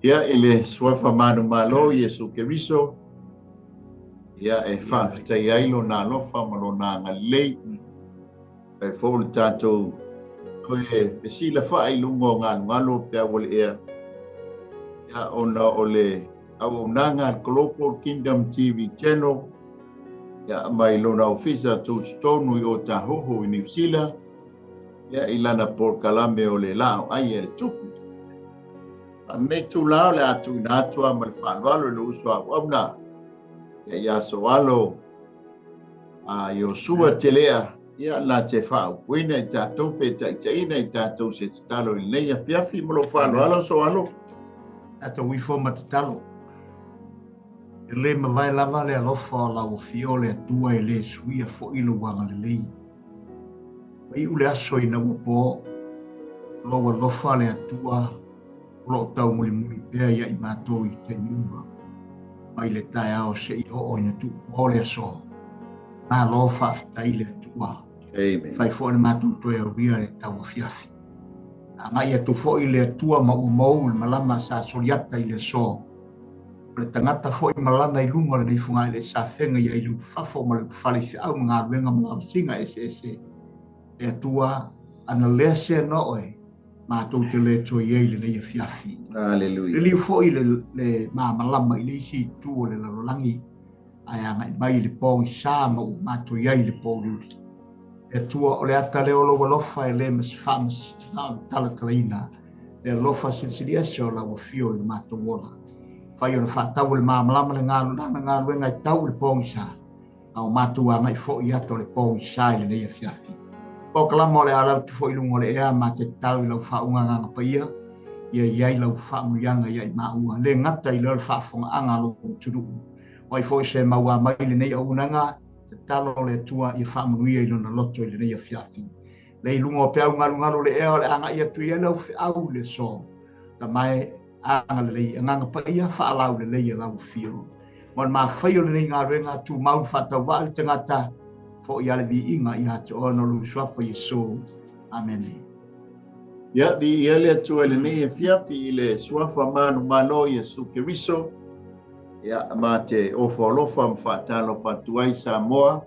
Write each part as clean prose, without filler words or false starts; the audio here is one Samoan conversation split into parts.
Ia, i le suafa manumalo Iesu Keriso, ia e faafetai ai lona alofa ma lona agalelei. E foi le tatou toe fesilafa'i i luga o galugalu o peau o le ea, ia ona o le auaunaga a le Global Kingdom TV Channel, ia mai lona ofisa tutotonu i Otahuhu i Niu Sila, ia i lana polokalame o le Laau Ai a le Tupu. A lenei itulā o le a tuuina atu lava ma le faaaloalo i lou uso auauna, ia ia Soalo a Iosua Telea, ia na te faaupuina i tatou pe taitaiina i tatou se tatalo i lenei afiafi. Ma lou faaaloalo Soalo. Tatou ifo ma tatalo. E le mavae lava le alofa o lau afio le Atua e le suia foi lou agalelei. Ua iu le aso ina ua po, o lou alofa le Atua o lo o taumulimuli pea ia i matou i taimi uma, mai le taeao seia oo ina tuupo le aso. Malo faafetai le Atua. Amen. Fai foi le matou toe aulia le tauafiafi. Agai atu foi le Atua ma ua mou le malama sa soliata i le aso. O le tagata foi ma lana i luga o lenei fogaele sa feagai ai le ulufafo ma le ulufale i feau ma galuega ma lavasiga eseese. Le Atua, ana lea sea noa oe, matou te le toe i ai i lenei afiafi. Aleluia. Liliu foi le malamalama i le isi itu o le lalolagi, ae agai mai i le pogisa ma ua matou i ai i le pōuliuli. Le Atua, o le ata lea o lou alofa e le ma se faamatalaina, le alofa silisili ese o lau afio i le matou ola. Fai ona faatau le malamalama le lana galuega e tau i le pogisa, a o matou agai foi i ata o le pogisa i lenei afiafi. Polokalama o le a atu foi i luga o le ea, ma te tatalo i lau faauuga agaga paia, ia i ai lau faamanuiaga ia i maua, le gata i lea o le faafofogaaga a lou atunuu. O ai foi se maua mai lenei auaunaga, tatalo le Atua ia faamanuia i lona loto i lenei afiafi. Le i luga o peau galugalu le ea o le agai atu i ai lau feau i le aso. Tamae agalelei, agaga paia faalaulelei e lau afio. Ma le mafai o lenei galuega tumau faatauvaa le tagata foi a le viiga ia te oe ona o lou suafa Iesu. Amene. Ia, viia le Atua i lenei afiafi i le suafa manumalo Iesu Keriso. Ia, ma te ofo alofa ma faatalofa atu ai Samoa.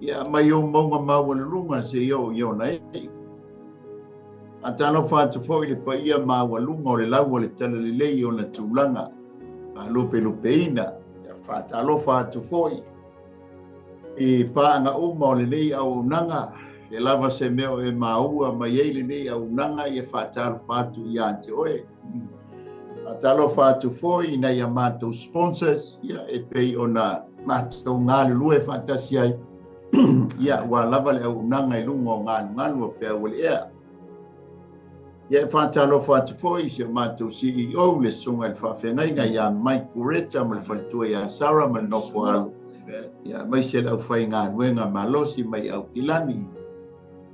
Ia, mai ou mauga maualuluga seia oo i ona ee. Faatalofa atu foi i le paia maualuga o le lau o le talalelei i ona tulaga faalupelupeina. Ia, faatalofa atu foi i paaga uma o lenei auaunaga. E lava se mea o e maua mai ai lenei auaunaga, ia faatalofa atu ia te oe. Faatalofa atu foi i nai a matou sponsors, ia e pei ona matou galulue faatasi ai, ia ua lava le auaunaga i luga o galugalu o peau o le ea. Ia e faatalofa atu foi i si o matou CEO, le susuga i le faafeagaiga ia Mike Bureta ma le faletua ia Sarah ma le nofo alo. Ia aemaise le aufaigaluega malosi mai Aukilani.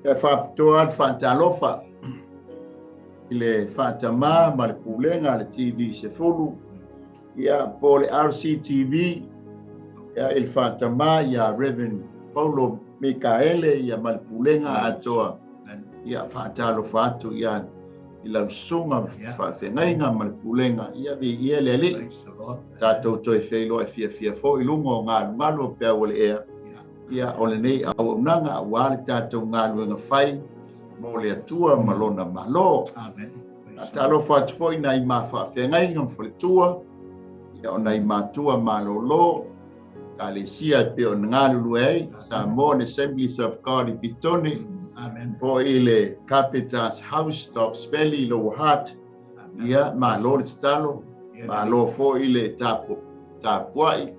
Ia faapitoa le faatalofa i le faatamā ma le pulega a le TV 10, ia po o le RCTV, ia i le faatamā ia Reverend Paulo Mikaele ia ma le pulega atoa. Ia faatalofa atu ia i lau susuga faafeagaiga ma le pulega, ia viia le Alii. Tatou toe feiloai fiafia foi i luga o galugalu o peau o le ea, ia o lenei auaunaga aua le tatou galuega fai mo le Atua ma lona Malo. Amen. Faatalofa atu foi nai ma faafeagaiga ma faletua, ia o nai matua malolo, Ekalesia e pei ona galulue ai, Samoan Assemblies of God i Petone, Amen. foi le Carpenters House, Stokes Valley, Lower Hutt. Ia, malo le tatalo, malo foi le tapuai,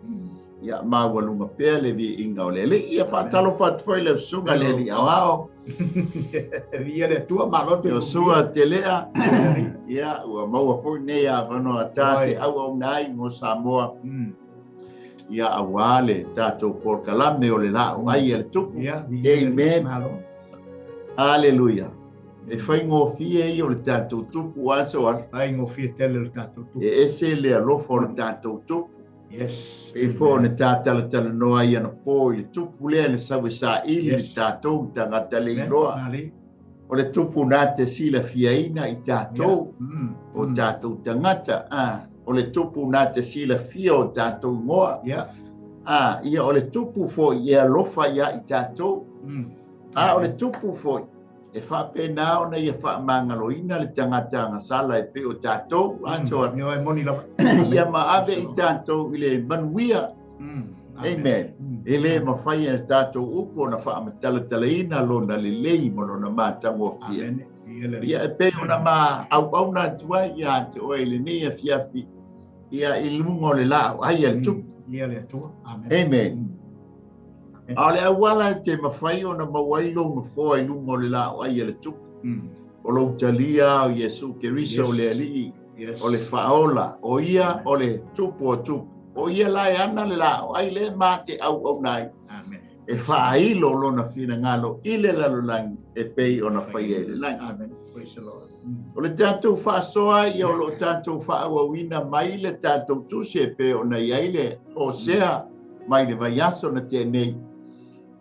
ia maualuga pea le viiga o le Alii. Ia faatalofa atu foi le susuga le Alii Aoao. Viia le Atua, malo te Iosua Telea, ia ua maua foi nei avanoa ta te auauna ai mo Samoa. Ia aua le tatou polokalame o le Laau Ai a le Tupu. Amen. Aleluia. E faigofie ia o le tatou tupu aso ala. Faigofie tele o le tatou tupu. E ese le alofa o le tatou tupu. Yes. E fo na tātalatalanoa ai ana pō i le tupu lea na sau e saili le tatou tagata le iloa. O le tupu na te silafiaina i tatou, o tatou tagata, o le tupu na te silafia o tatou igoa. Ia o le tupu foi e alofa ia i tatou. A o le tupu foi e faapena ona ia faamagaloina le tagata agasala e pei o tatou. Ia ma ave i tatou i le manuia. Amen. E le mafai e tatou upu ona faamatalatalaina lona lelei ma lona matagofie. Ia e pei ona ma auauna atu ai ia te oe i lenei afiafi, ia i luga o le laau ai a le tupu. Amen. A o le auala e te mafai ona maua ai lou nofoa i luga o le laau ai a le tupu, o lou talia o Iesu Keriso o le Alii, o le Faaola, o ia o le tupu o tupu. O ia la e ana le laau ai le ma te auauna ai. E faailo lona finagalo i le lalolagi e pei ona faia i le lagi. O le tatou faasoa ia o loo tatou faaauauina mai le tatou tusi e pei ona i ai le Hosea mai le vaiaso na tea nei.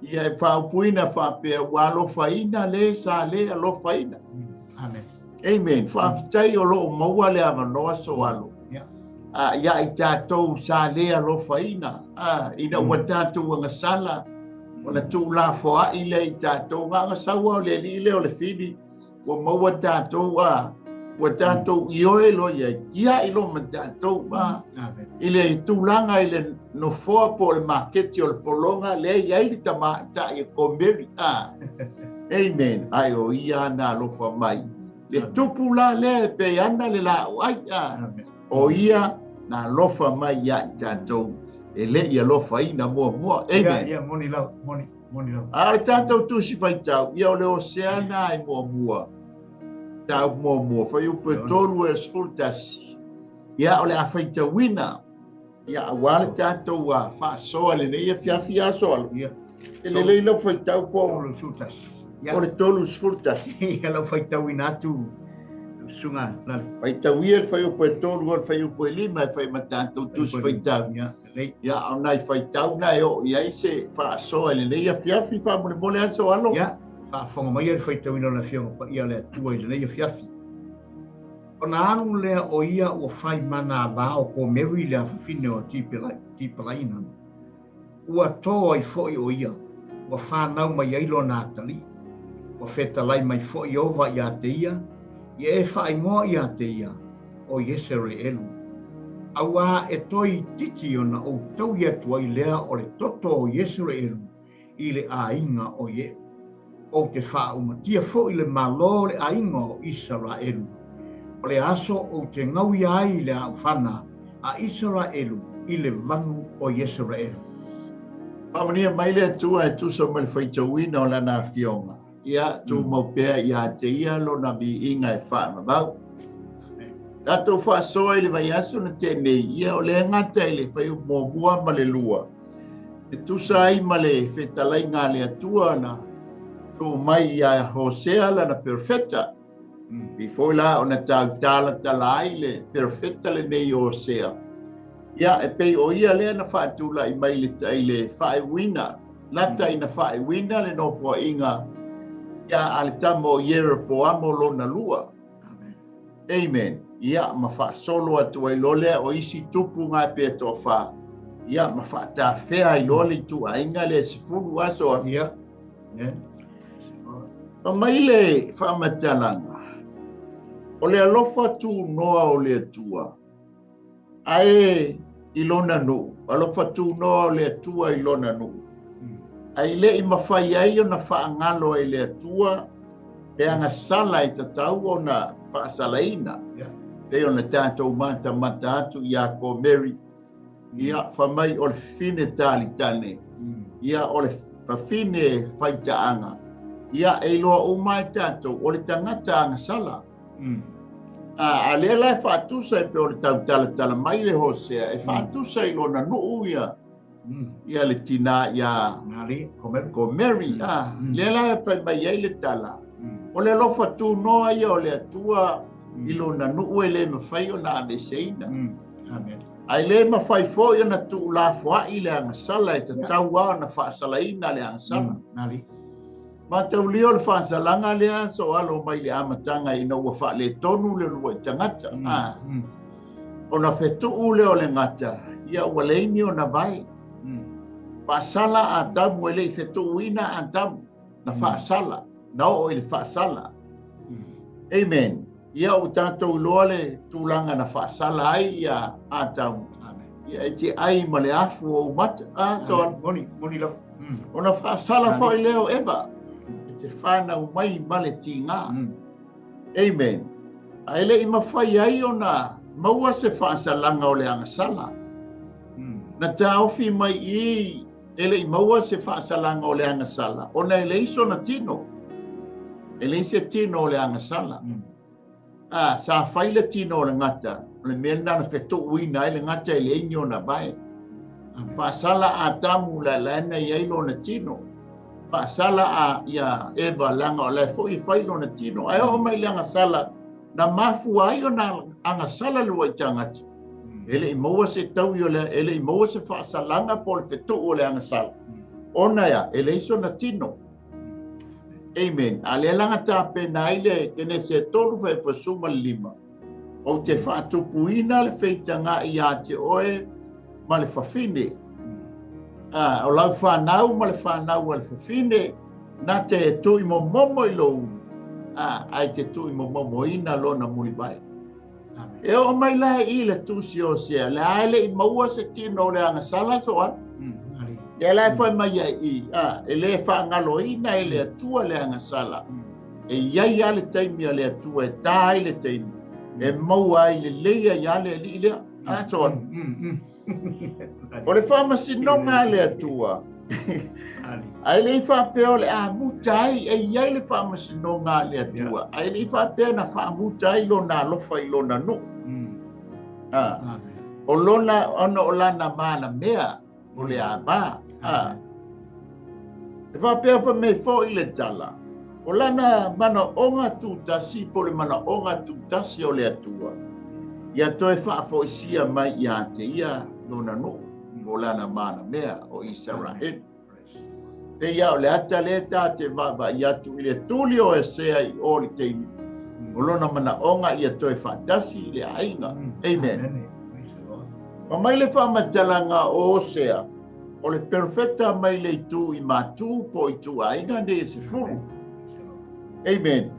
Ia e faaupuina faapea ua alofaina le sa le alofaina. Amen. Amen. Faafetai o loo maua le avanoa soalo. Ia i tatou sa le alofaina, ina ua tatou agasala, ona tuulafoai lea i tatou gagasaua o le alii lea o le fili, ua maua tatou ua tatou ioe loa iai, ia i lo ma tatou i le tulaga i le nofoa po o le maketi o le pologa lea i ai le tamaitai e Komeri. Amen. Ai o ia na alofa mai. Le tupu la lea e pei ana le laau ai. O ia na alofa mai ia i tatou e le i alofaina muamua. Amen. Ia, moni lau, moni, moni lau. A o le tatou tusi faitau, ia o le Hosea ai muamua. Tau muamua, fuaiupu e 31. Ia o le a faitauina. Ia aua le tatou faasoa lenei afiafi aso alo. E lelei lau faitau po o le 31. Ia lau faitauina atu susuga lale. Faitauia le fuaiupu e 3 o le fuaiupu e 5 e fai ma tatou tusi faitau. Ia o nai faitau na e oo i ai se faasoa i lenei afiafi faamolemole aso alo. Ia, faafofoga mai le faitauina o le Afioga Paia o le Atua i lenei afiafi. Ona alu lea o ia ua fai mana avā o Komeri le afafine o Tipelaina. Ua tō ai foi o ia, ua whānau mai ai lona atalii. Ua fetalai mai foi Iova ia te ia, ia e whaingoa ia te ia, o Iesereelu. Auā e toi titi ona o tau i atu ai lea o le toto o Iesereelu i le aiga o Ieu. O te whaaumatia foi le malo le aiga o Isaraelu. O le aso o te ngau ai le aufana a Isaraelu i le vanu o Iesereelu. Faamanuia mai le Atua e tusa ma le faitauina o lana afioga. Ia tumau pea ia te ia lona viiga e faavavau. Tatou faasoa i le vaiaso na tea nei, ia o le gata i le fuaiupu muamua ma le lua. E tusa ai ma le fetalaiga a le Atua na tuu mai ia Hosea lana perofeta. Before la ona tautalatala ai le perofeta lenei o Hosea. Ia e pei o ia lea na faatulai mai le le faaiuina, lata ina faaiuina le nofoaiga ia a le tama o Ieropoamo lona lua. Amen. Ia ma faasolo atu ai loa lea o isi tupu ngai pe toafa. Ia ma faatafea ai loa le ituaiga le 10 aso. Ia. Ma mai le faamatalaga, o le alofa tunoa o le Atua, ae i lona nuu, alofa tunoa o le Atua i lona nuu. Ai le i mafai ai ona faagalo ai le Atua, pe agasala e tatau ona faasalaina. Pei ona tatou matamata atu ia Komeri, ia famai o le fafine talitane, ia o le fafine faitaaga, ia e iloa uma e tatou o le tagata agasala. A lea la e faatusa e pei o le tautalatala mai le Hosea, e faatusa i lona nuu ia ia le tina ia Komeri. Lea la e fai mai ai le tala, o le alofa tunoa ia o le Atua i lona nuu e le mafai ona aveseina. Ai le mafai foi ona tuulafoai le agasala e tatau lava ona faasalaina le agasala. Mataulia o le faasalaga lea so alo mai le amataga ina ua faaletonu le lua i tagata. Ona fetuu lea o le gata, ia ua leai ni ona vae. Faasala Atamu e le i fetuuina Atamu, na faasala, na oo i le faasala. Amen. Ia ua tatou iloa le tulaga na faasala ai ia Atamu. Ia e te ai ma le afu o umata. Moni, moni lava. Ona faasala foi lea o Eva, e te whanau mai ma le tiga. Amen. Ae le i mafai ai ona maua se faasalaga o le agasala. Na taofi mai i e le i maua se faasalaga o le agasala, ona e leai sona tino. E leai se tino o le agasala. Sa fai le tino o le gata, o le mea lena na fetuuina ai le gata e leai ni ona vae. Faasala Atamu la laena i ai lona tino. Faasala a ia Eva leaga o lae foi e fai lona tino. Ae oo mai le agasala, na mafua ai ona agasala le uluai tagata. E le i maua se taui o le, e le i maua se faasalaga po o le fetuu o le agasala. Ona ea, e leai sona tino. Amen. A lea laga tapena ai le Kenese 3 fa 15. Ou te faatupuina le feitaga ia te oe ma le fafine. O lau whanau ma le whanau a le fafine, na te tui momomo i lou, ai te tui momomo ina lona mulivae. E o mai la i le tusi o sea, le ae le i maua se tino o le agasala so a. Ia la e fai mai ai i, e le whaangaloina e le Atua le agasala. E iai a le taimi a le Atua, e tā ai le taimi. E maua ai le leia ia le alii lea. So O le whaamasinoga a le Atua. Ae le i faapea o le amuta ai, e iai le whaamasinoga a le Atua. Ae le i faapea na whaamuta ai lona alofa i lona nuu. O lona, ona o lana mana mea, o le ava. E faapea fa me foi le tala. O lana mana onga tūtasi, po le mana onga tūtasi o le Atua. Ia toe faafoisia mai ia te ia lona nuu, o lana mana mea o Israel. Te ia o le ata le tā te vava i atu i le tuli o e sea i o le teimi. O lona mana onga ia toe faatasi i le aiga. Amen. Ma mai le whaamatalaga o Osea, o le perfecta mai le itu i mātū po i tu aiga ne e se fulu. Amen.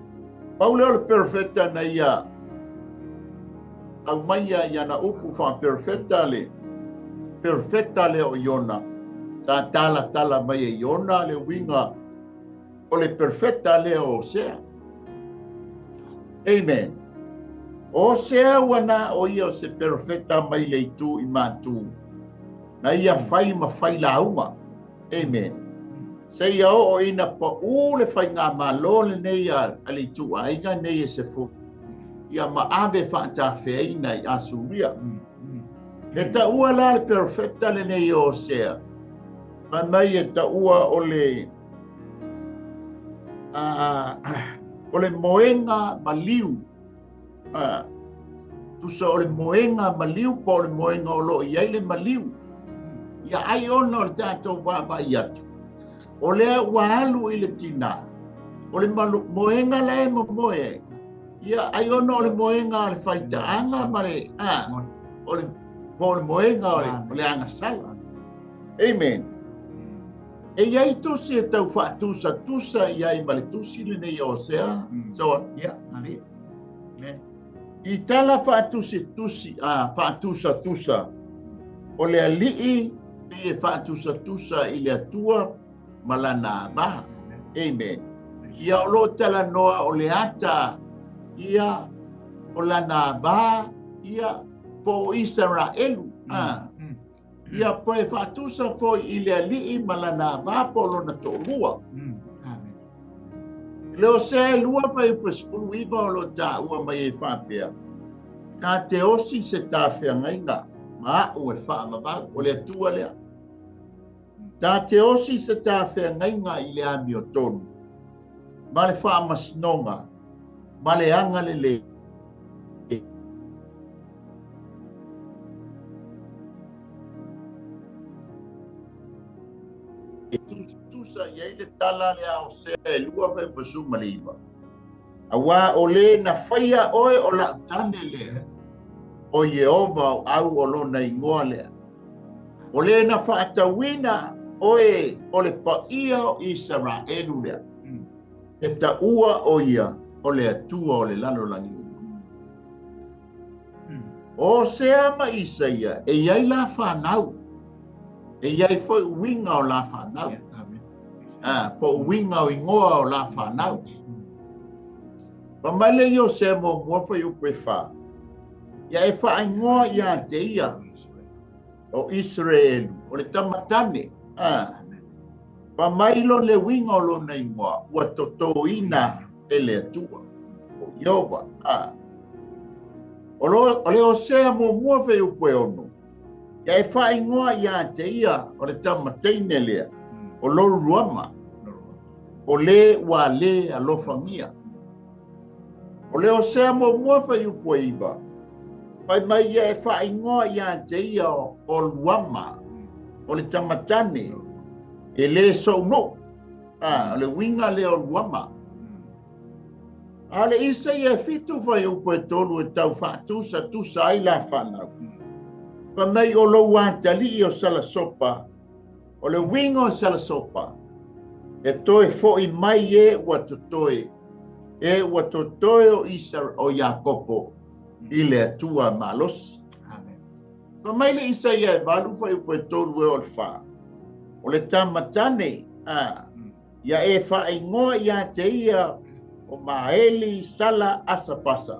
Paule o le perfecta na ia au mai ia na upu wha perfecta le perfecta le o Iona. Sa tala tala mai e Iona le winga o le perfecta le o Osea. Amen. O sea wana o ia o se perfecta mai le itu i mātū. Na ia whai ma whai launga. Amen. Se ia o ina pa u le whai ngā malo le nei a le itu aiga nei e se fu. Ia ma ave whaatawheaina i Asuria. E ta ua la le perfecta le nei o sea. Ma mai e ta ua o le o le moenga maliu. Tusa o le moenga maliu po o le moenga o loo iai le maliu. Ia ai ona o le tātou vaavaai atu. O lea ua alu i le tinā. O le moenga la e momoe ai. Ia ai ona o le moenga o le faitaaga ma le o le po o le moenga o le agasala. Amen. E iai tusi e tau faatusa tusa i ai ma le tusi lenei o Osea. So, Ia, ali. Amen. I tala faatusi tusi faatusa tusa o le alii e faatusa tusa i le Atua ma lana ava. Amen. Ia o lo tala noa o le ata ia o lana ava ia po o Israelu. Ia poe faatusa foi i le alii ma lana ava po o lona to'olua. Amen. Le o se lua fai pa 19 o lo tāua mai e whāpea. Ka te osi se tāwheangaiga, ma au e whaavavau, o le Atua lea. Tā te osi se tāwheangaiga i le ami o tonu. Ma le whaamasinoga, ma le anga le le. faatusa i ai le tala lea o Osea e 2:19. Auā o lē na faia oe o la'u tane lea, o Ieova o au o lona igoa lea. O lē na fa'atauina oe o le paia o Isaraelu lea. E ta'ua o ia o le Atua o le lalolagi uma. O Osea ma Isaia e iai la fanau. E iai foi uiga o la fanau. Po uiga o igoa o la fanau. Pa mai le i Osea muamua fuaiupu e 4. Ia e fa'aigoa iā te ia o Iseraelu, o le tamatane. Pa mai lo le uiga o lona igoa, ua totōina e le Atua, o Ieova. O le Osea muamua fuaiupu e 6. Ia e fa'aigoa iā te ia o le tamateine lea, o Loruama, o lē ua lē alofagia. O le Osea muamua fuaiupu e 9. Fai mai ia e fa'aigoa iā te ia o Luama, o le tamatane, e lē so'unu'u. O le uiga lea o Luama. A le Isaia e 7 fuaiupu e 3 e tau fa'atusatusa ai la fanau. Fai mai o lou atali'i o Salasopa, o le uiga o Salasopa, e toe fo'i mai e ua totoe, e ua totoe o Isa o Iakopo i le Atua malosi. Amen. Fai mai le Isaia e 8 fuaiupu e 3 e o le 4. O le tamatane, ia e fa'aigoa iā te ia o Maeli Sala Asapasa.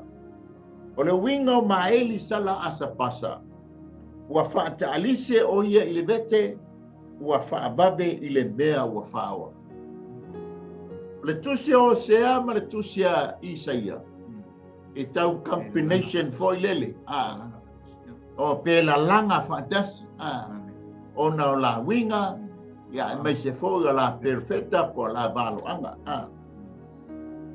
O le uiga o Maeli Sala Asapasa, ua fa'ata'alise o ia i le vete, ua fa'avave i le mea ua fa'aoa. O le tusi o Osea ma le tusi a Isaia, e tau combination foi lele. O pe lalaga fa'atasi. Ona o la uiga, ia e mai se foi o la perfecta po la valoaga.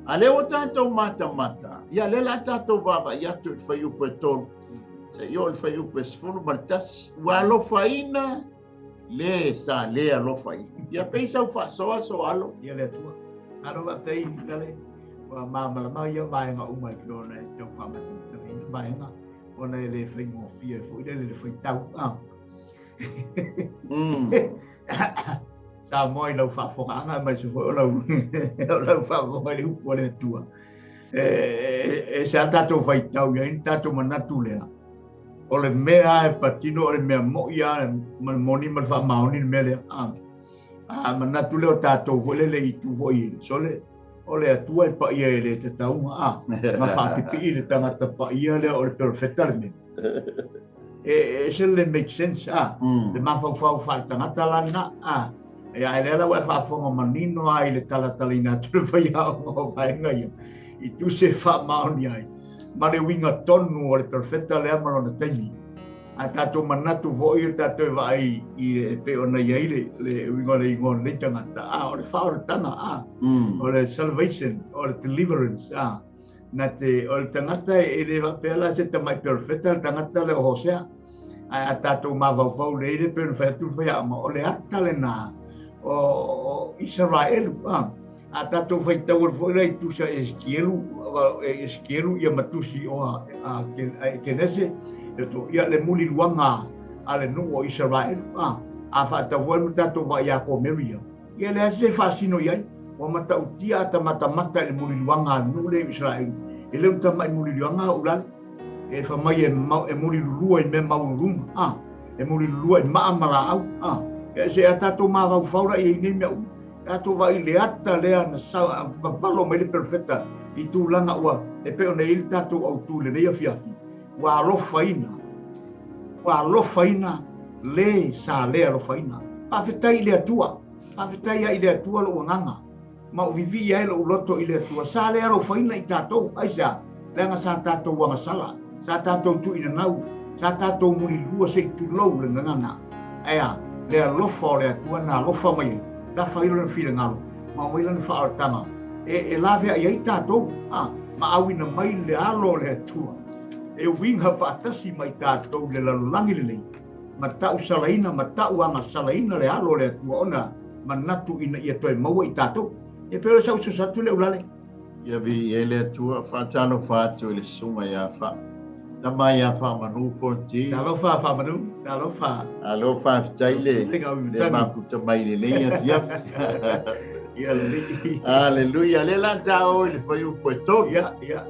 A lea ua tatou matamata, ia lea la tatou vavaai atu i le fuaiupu e 3, seia oo i le fuaiupu e 11, ua alofaina le sa lē alofaina. Ia pei sau fa'asoa soalo. Ia le Atua. Malo faafetai Lale, ua malamalama ia vaega uma e pei ona e tau fa'amatamatagaina vaega ona e lē faigofie foi lele le faitau. Samoa i lau faafofogaaga mai se foi o lau o lau faafofoga i le upu a le Atua. E se a tatou faitau i ai ni tatou manatu lea. O le mea e patino o le mea mo'i a ma le moni ma le faamaoni le mea lea. A manatu lea o tatou foi lele i tu foi sole o le Atua e paia e le tatauga a ma faapipi'i le tagata paia lea o le perfecta le mea. E se le make sense a le mafaufau faaletagata lana a ia e lea la ua e faafofoga manino ai i le talatalaina atu le faiaoga o vaega ia i tusi e faamaoni ai ma le uiga tonu o le perfecta lea ma lona taimi. A tatou manatu foi o tatou e vaai i e pei ona i ai le uiga o le igoa o lenei tagata a o le faaolataga a o le salvation o le deliverance a na te o le tagata e le faapea la se tamai perfecta le tagata le o Hosea. Ae a tatou mafaufau lea le pei ona fai atu le faiaoga o le ata lenā o Isaraelu a a tatou faitau atu foi la i tusi a Esekielu ia ma tusi o a Kenese ia le muliluaga a le nuu o Isaraelu a a faatau foi ma tatou vaai ia Komeru ia ia leai se faasino i ai ua matautia a tamatamata i le muliluaga a le nuu lea i Isaraelu e le o ni tama'i muliluaga o ulale e famai e mulilulua i mea maualuluga a e mulilulua i maa ma laau a e se a tatou mafaufau la i ai nei mea uma tatou vaai i le ata lea na vavalo mai le perfecta i tulaga ua e pei ona i ai le tatou autū i lenei afiafi ua alofaina le sa le alofaina. Faafetai i le Atua, faafetai ai i le Atua lou agaga ma ou vivii ai lou loto i le Atua sa le alofaina i tatou. Aisea? Leaga sa tatou agasala, sa tatou tuuinanau, sa tatou mulilua se i tulou le gagana. Ae a le alofa o le Atua na alofa mai ai, tafa ai lona finagalo ma aumai lana faaolataga e laveai ai tatou a ma auina mai le alo o le Atua e uiga faatasi mai tatou i le lalolagi lenei ma ta'usalaina ma ta'uagasalaina le alo o le Atua ona manatu ina ia toe maua i tatou. E pei o le saususu atu le ulale. Ia vi e le Atua, faatalofa atu i le susuga ia Fa. Tama ia Faamanu Fonti. Talofa Faamanu, talofa. Alofa faafetai le le mafuta mai lenei afiafi. Ia lelei. Aleluia. Le la ta o i le fuaiupu e 3. Ia, ia.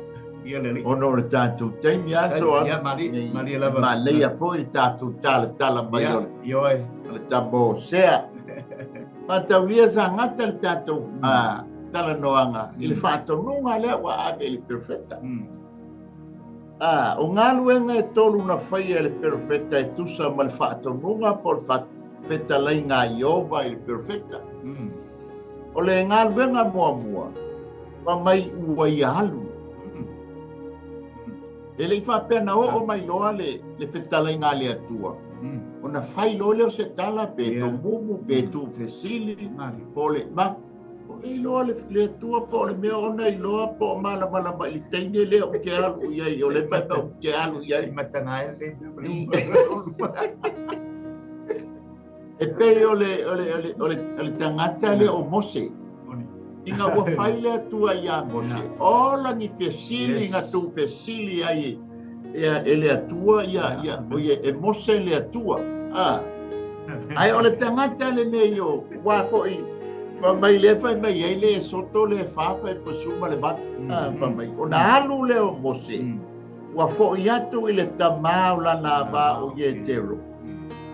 Ia lelei. Ona o le tatou taimi aso a. Ia mali, mali lava. Maleia foi le tatou talatala mai o le. Ia oi. O le tama o Sea. Faataulia sa gata le tatou talanoaga i le faatonuga lea ua ave i le perofeta. O galuega e tolu na faia e le perofeta e tusa ma le faatonuga po o le fetalaiga a Ieova i le perofeta. O le galuega muamua, fa mai ua ia alu. E le i faapea na oo mai loa le fetalaiga a le Atua, ona fai loa lea o se tala pe tomumu, pe tuufesili, po o le ma. O le iloa le Atua po o le mea ona iloa po o malamalama i le teine lea ou te alu i ai, o le fai mai ou te alu i ai. E pei o le tagata lea o Mose. Ina ua fai le Atua ia Mose, o lagi fesili, ina tuu fesili ai e le Atua ia, e Mose le Atua. Ai o le tagata lenei o ua foi, fa mai le fai mai ai le soto le fa fai pasuma le vat. Fa mai o na alu le o Mose, ua foi atu i le tamā o lana ava o Ietero.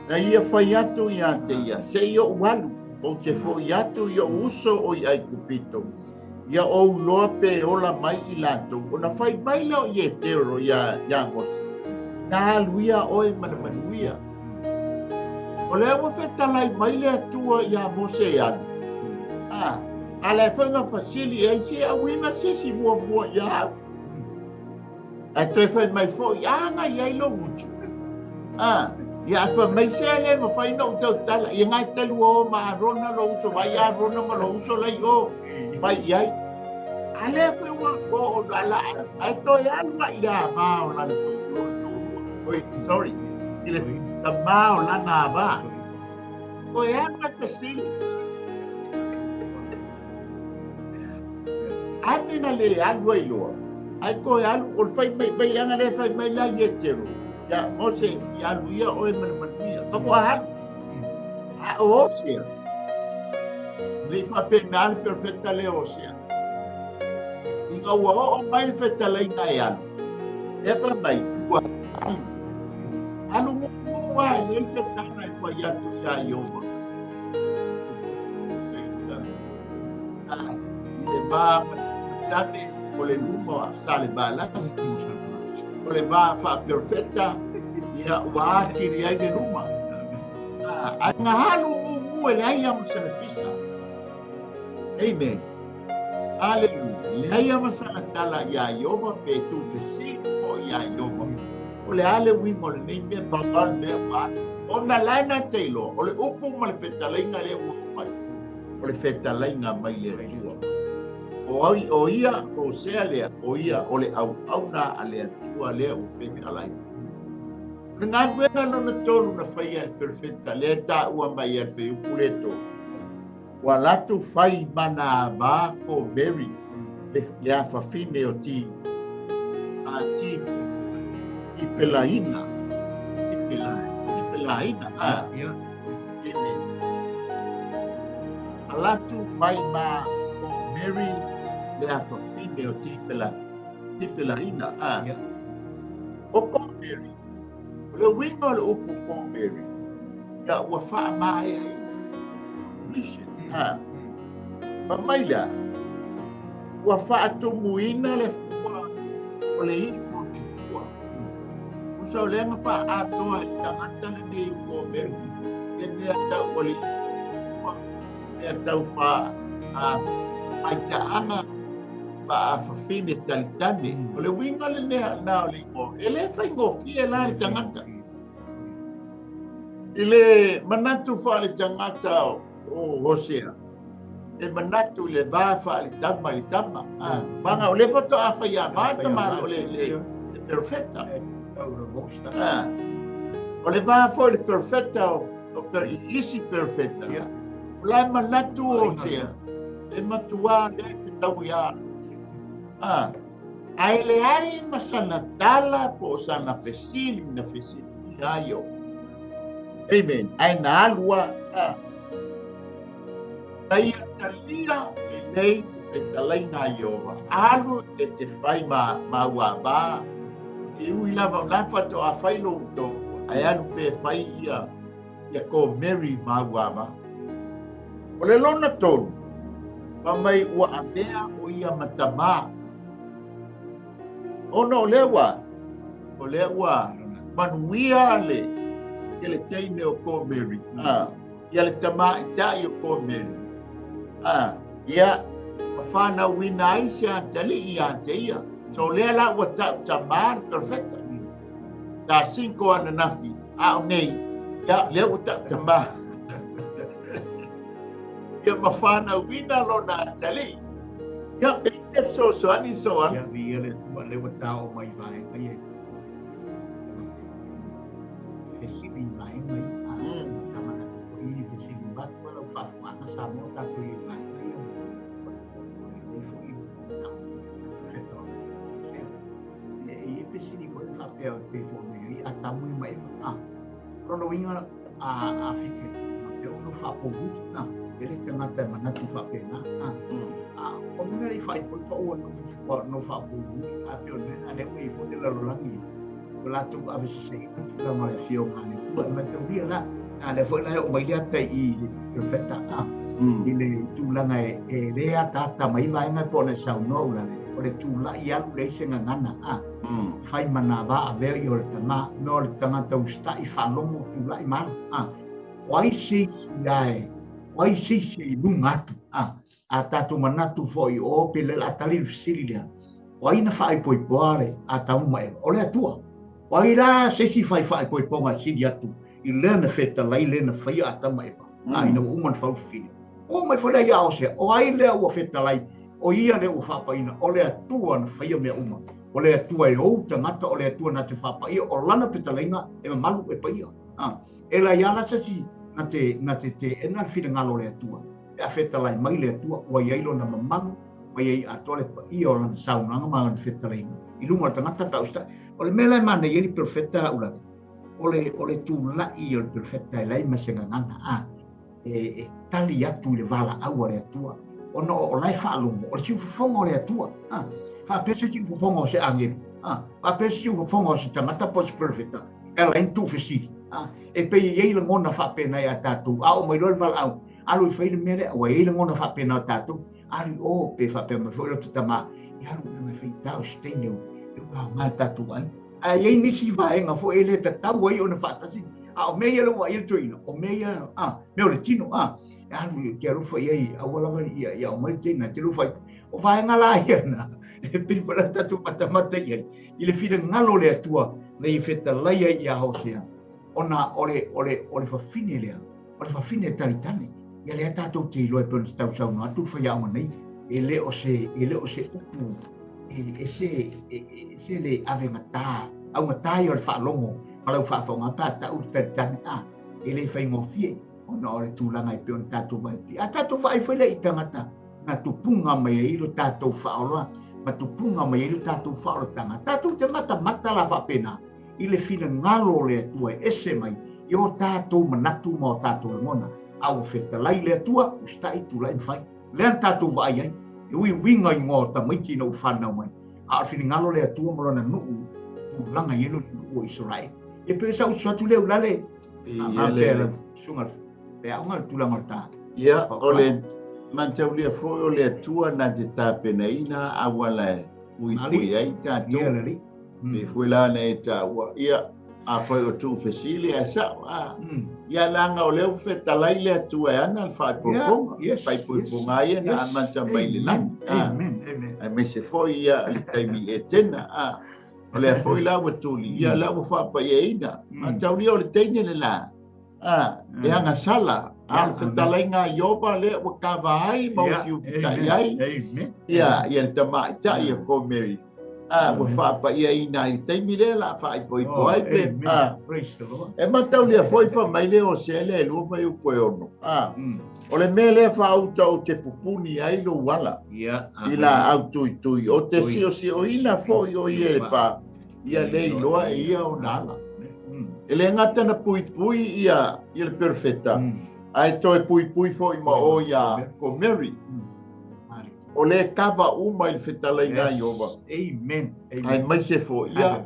Na ia fai atu ia te ia, se i ou alu, ou te foi atu i ou uso o i Aikupito, ia ou loa pe ola mai i latou. Ona fai mai lea o Ietero ia Mose, na alu ia oe ma le manuia. O lea ua fetalai mai le Atua ia Mose e alu. A le foi na fasili ai se auina se si muamua ia au. Ae toe fai mai foi, aga i ai lou utu. Ia a fai mai se le mafai na ou tautala. Ia ngai telu o ma Arona lo uso, vai Arona ma lo uso lai o. Vai i ai. A lea foi ua o ala, ae toe alu ai le ava o lana tu. Oi, sorry. I le tamā o lana ava. Toe alu ai fesili. Ane na le alu ai loa. Ai toe alu, o le fai mai, mai anga le fai mai la Ietero. Ia, Mose, ia alu ia oe ma le manuia. Faatoa alu. A o Osea. Le i faapena le perofeta le Osea. Ina ua oo mai le fetalaiga e alu. E fai mai, ua alu. Alu muamua e le fetala e fai atu ia Ieova. I le va tane o le luma sa le valasi. O le va faaperofeta, ia ua atili ai le luma. Ai nga halu mumu e leai ama sana pisa. Amen. Hallelujah. Leai ama sana tala ia Ieova pe tuufesili po ia Ieova. O le ale uiga o lenei mea papa le mea ua alu. Ona lae na te iloa, o le upu ma le fetalaiga lea ua oo mai. O le fetalaiga mai le Atua. O ia, o Hosea lea, o ia o le auauna a le Atua lea ua fetalai. O le galuega lona tolu na faia e le perofeta lea e taua mai e le fuaiupu le tolu. Ua latou fai mana ava ko Mary le afafine o ti a ti Tipelaina. Tipelaina. Ia. Amen. A latou fai ma ko Mary le afafine o Tipelaina. Ia. O ko Mary. O le uiga o le upu ko Mary. Ia ua faamaea ai. Completion. Fa mai lea, ua faatumuina le fua o le ifo i tua. Usa o lea na faaatoa i tagata lenei o ko Mary. E mea tau o le ifo, mea tau fa maitaaga faafafine talitane. O le uiga lenei na o le igoa. E le faigofie la le tagata. I le manatu faale tagata o Hosea, e manatu i le va faale tama i le tama. Vaga o le faatoa fai ava tama o le perofeta. O le va foi le perofeta o isi perofeta. O la e manatu o sea, e matua le te tau ia. Ah, ae leai ma sana tala po o sana fesili na fesili ai o. Amen. Ae na alua. Ah. Na ia talia e nei e talaiga a Ieova. Alu e te fai ma ua va. E ui lava o la whatoa fai lo uto. Ae alu pe fai ia ia ko Mary ma ua va. O le lona tolu, pa mai ua avea o ia matama. Ona o lea ua, o lea ua manuia le, ia le teine o ko Mary. Ah, ia le tama i tai o ko Mary. Ah, ia ma whanauina ai se atali i a te ia. So lea la ua tau tama le perfecta. Ta 5 ananafi, a o nei, ia lea ua tau tama. Ia ma whanauina lona atali. Ia, pe se so so ani so ani. Ia, ia le tua le ua tau mai vai ai e. Fesili mai mai a ka mana ko i fesili matu ala whaafuanga sa mo tātou i mai mai a le fo i whetau. E i fesili ko i whapea o te fo me i a tamu i mai a rono winga a whike ma te ono whapohu a e le tangata e manatu whapena a o mea i whai poi pa ua no whapohu a te one a le ui fo te lalolangi o lātou ave se se ina tūlanga o le fioga le tua e mataulia la a le foi la o mai lea tai i le profeta a i le tūlanga e lea tata mai vaenga po le saunoa ula le o le tūlai alu le ise ngangana a whai mana va a vea i o le tama no le tangata ustai whalomo tūlai malu a wai se si ae wai se si i lunga atu a a tātou manatu foi o pe le la tali fisili lea o ai na whai poi poare a tauma e o le atua o ai rā se si whai whai poi ponga sili atu i lea na wheta lai lea na whai a tauma e a ina ua uma na whau fili o mai whai ia o se o ai lea ua wheta lai o ia lea ua whapaina o le atua na whaia mea uma o le atua e ou tangata o le atua na te whapaia o lana whetaleinga e mamalu e paia e la ia la se si na te te ena whira ngalo le atua e a whetalai mai le atua ua iai lona mamalu mai ai atoa le paia o lana saunoaga ma lana fetalaiga i luga o le tagata pe a usitai o le mea la e manaia ai le perofeta ula o le tula'i o le perofeta e leai ma se gagana a e tali atu i le valaau a le Atua ona o la e faalogo o le siufofoga o le Atua a faapea se siufofoga o se agelu a faapea se siufofoga o se tagata po o se perofeta e ala ai na tuufesili a e pei e iai lagona faapena ia tatou a oo mai loa le valaau alu i fai le mea lea ua iai lagona faapena o tatou alu o pe faapea mai foi lo te tama i alu na mai fai tau se teine o e ua ngai tatou ai a iai nisi vaega foi e le tatau ai ona faatasi a o mea ia le ua ia le toeaina o mea ia a mea o le tino a e alu i te alofa i ai aua lava ia ia o mai teina te alofa o vaega la ia na e pei pa la tatou matamata i ai i le finagalo le Atua na i fetalai ai ia Hosea ona o le fafine lea o le fafine talitane ia lea tātou te iloa e pei ona tausaunoa atu le faiaoga nei e le o se upu e se le avegatā augatā ia o le faalogo ma lau faafofoga pe a tau le talitane a e le faigofie ona o le tulaga e pei ona tatou vaai a tatou vaai foi lea i tagata na tupunga mai ai lo tatou faaola ma tupunga mai ai lo tatou faaolataga tatou te matamata la faapena i le finagalo o le Atua e ese mai i o tatou manatu ma o tatou lagona a ua fetalai le Atua usitai tulai ma fai lea na tatou vaai ai e uiuiga igoa o tamaiti ina ua whanau mai a o le finagalo le Atua ma lona nuu tulaga i ai lona nuu o Israel e pei sa usu atu lea ulale a pea le suga pe aoga le tulaga o le tā ia o le mataulia foi o le Atua na te tapenaina auala e puipui ai tatou ia le pe foi la na e taua ia a foi o tuufesili ae sa'o a ia laga o lea ua fetalai le Atua e ana le faaipoipoga faaipoipoga ia na amata mai le lagi aemaise foi ia le taimi Etena a o lea foi la ua tuli ia la ua faapaiaina mataulia o le teine le la a e agasala a le fetalaiga a Iopa lea ua kava ai ma ufiufitai ai ia ia le tamaʻitaʻi a ko Mary. Ua faapa'iaina ai taimi lea la faaipoipo ai pe Praise the Lord. E mataulia foi fa mai le o se le lua fai upu e ono. O le mea lea faauta o te pupuni ai lo wala. I la au tui tui. O te sio sio ina foi o ie le pa. Ia le iloa e ia o nala. E le ngata na pui pui ia le perfecta. Ai toe pui pui foi ma o ia ko Mary. O le kava uma i le fetalaiga Iova. Amen. Ai mai se fo ia.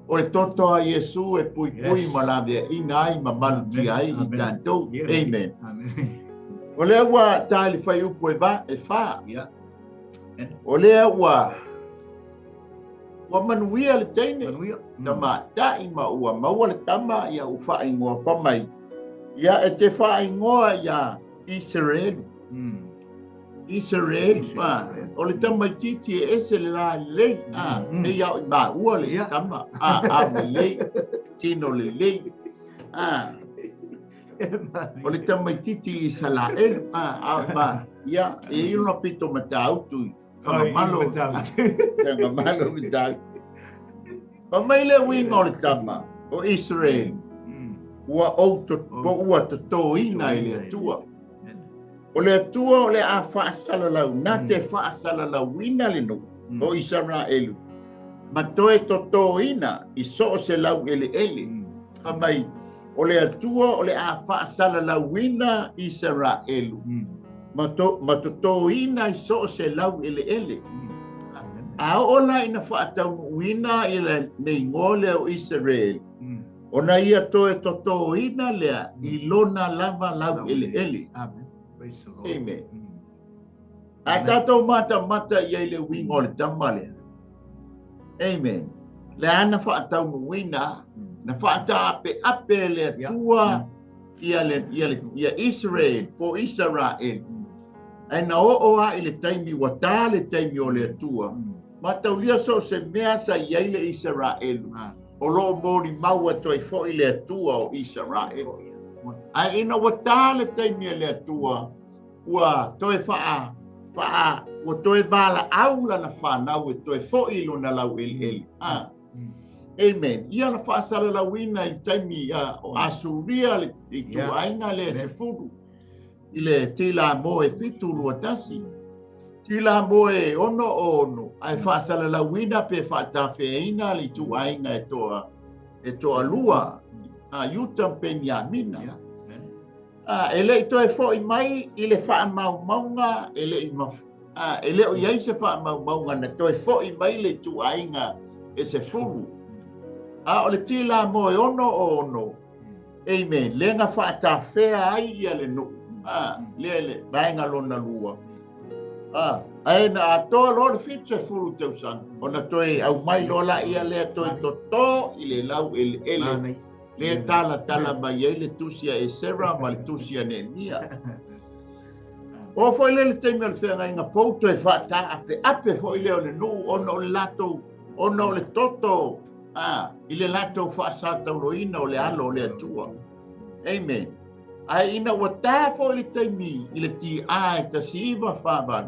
O le toto a Iesu e pui pui ma la vea ina ai ma malutia ai i tātou. Amen. O lea ua tā le fai upu e va e wha. O lea ua manuia le teine. Tama tai ma ua maua le tama ia u whaingoa whamai. Ia e te whaingoa ia Israel. Israel, o le tamaititi e ese le la lei, e ia o i maua le tama, a le lei, tino le lei, o le tamaititi i Salaelu, a ma, ia, e ilo na pito matautu, whangamalo, whangamalo matautu. Pa mai le uinga o le tama, o Israel, ua ua totoina i le Atua. O le Atua o le a faasalalau, na te faasalalauina le nuu o Isaraelu, ma toe totoina i so o se lau eleele. Fa mai, o le Atua o le a faasalalauina Isaraelu, ma totoina i so o se lau eleele. A o la ina faataunuuina i le igoa lea o Israel, ona ia toe totoina lea i lona lava lau eleele. Amen. Amen. A tātou mata mata ia i le uiga o le tama lea. Amen. Le ana faataunuuina, na faataapeape le Atua ia Israel, po Israel. Ai na oo a i le taimi, ua tā le taimi o le Atua. Mataulia so se mea sa iai le Israel. O loo moli maua toi foi le Atua o Israel. Ai ina ua tā le taimi le Atua, ua toe faa, ua toe bala aula na whanau e toe foi lona lau eleele. Amen. Ia na faasalalauina i taimi o Asuria le i tuaiga le sefulu. I le tila mo e 721. Tila mo e 6. Ai faasalalauina pe faatafeaina le tuaiga e toa lua. Yuta Penyamina. E le i toe foi mai i le faamaumauga, e le o iai se faamaumauga na toe foi mai le tuaiga e se fulu. A o le tila mo e 6. Amen. Lenga faatafea ai ia le nuu. Le le vaenga lona lua. Ae na atoa loa le 70 tausaga. Ona toe au mai loa la ia lea toe toto i le lau eleele. Le tala tala mai ai le tusi a Esera ma le tusi a Nehemia. O foi le taimi o le feagaiga fou toe faataapeape foi lea o le nuu ona o le latou, ona o le toto i le latou faasatauloina o le alo o le Atua. Amen. Ai ina ua tā foi le taimi i le tia e 1948,